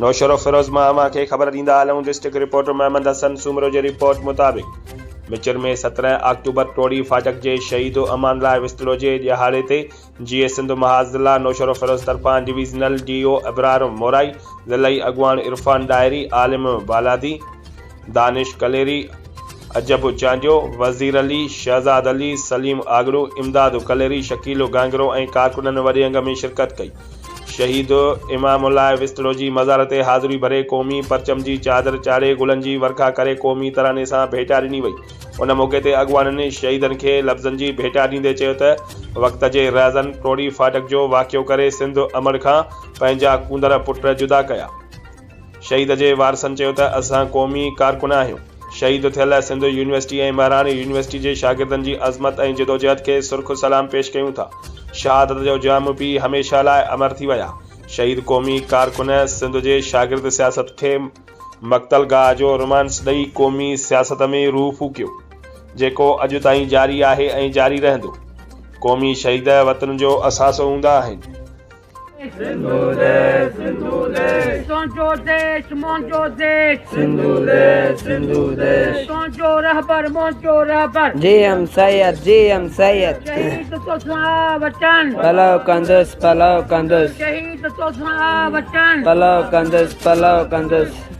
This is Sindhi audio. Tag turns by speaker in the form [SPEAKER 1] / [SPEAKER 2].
[SPEAKER 1] نوشهروفيروز مان اوهان کي خبر ڏيندا هلون ڊسٽرڪٽ رپورٽر محمد حسن سومرو جي رپورٽ مطابق مچر ۾ 17 آڪٽوبر ٽوڙي ڦاٽڪ جي شهيد امان لاء وسطڙو جي ڏهاڙي تي جيئي سنڌ محاذ ضلع نوشهروفيروز طرفان ڊويزنل ڊي او ابرار مورائي، ضلعي اڳواڻ عرفان ڏاهري، عالم بالادي، دانش ڪليري، عجب چانڊيو، وزير علي، شهزاد علي، سليم آڳڙو، امداد ڪليري، شڪيل گانگرو ۽ ڪارڪنن وڏي انگ ۾ شرڪت ڪئي. شهيد امام الله وسطڙو جي مزار تي حاضري ڀري قومي پرچم جي چادر چاڙهي گلن جي ورکا ڪري قومي تراني سان ڀيٽا ڏني وئي. ان موقعي تي اڳواڻن شهيدن کي لفظن جي ڀيٽا ڏيندي چيو ته وقت جي رهزن ٽوڙي ڦاٽڪ جو واقعو ڪري سنڌ امڙ کان پنهنجا ڪونڌر پٽ جدا ڪيا. شهيد جي وارثن چيو ته اسان قومي ڪارڪن آهيون، شهيد ٿيل سنڌ يونيورسٽي ۽ مهراڻ يونيورسٽي جي شاگردن جي عظمت ۽ جدوجهد کي سرخ سلام پيش ڪيون ٿا، شهادت جو جام پي هميشه لاء امر ٿي ويا، شهيد قومي ڪارڪن سنڌ جي شاگرد سياست کي مقتل گاهه جو رومانس ڏئي قومي سياست ۾ روح ڦوڪيو، جيڪو اڄ تائين جاري آهي ۽ جاري رهندو، قومي شهيد وطن جو اثاثو هوندا آهن.
[SPEAKER 2] سنڌو ديس سنڌو ديس
[SPEAKER 3] تنهنجو ديس منهنجو ديس
[SPEAKER 2] سنڌو ديس سنڌو ديس
[SPEAKER 3] تنهنجو رهبر منهنجو رهبر
[SPEAKER 2] جي ايم سيد جي ايم سيد
[SPEAKER 3] شهيد توسان آ وطن
[SPEAKER 2] پلو ڪندس پلو ڪندس
[SPEAKER 3] شهيد توسان آ وطن
[SPEAKER 2] پلو ڪندس پلو ڪندس.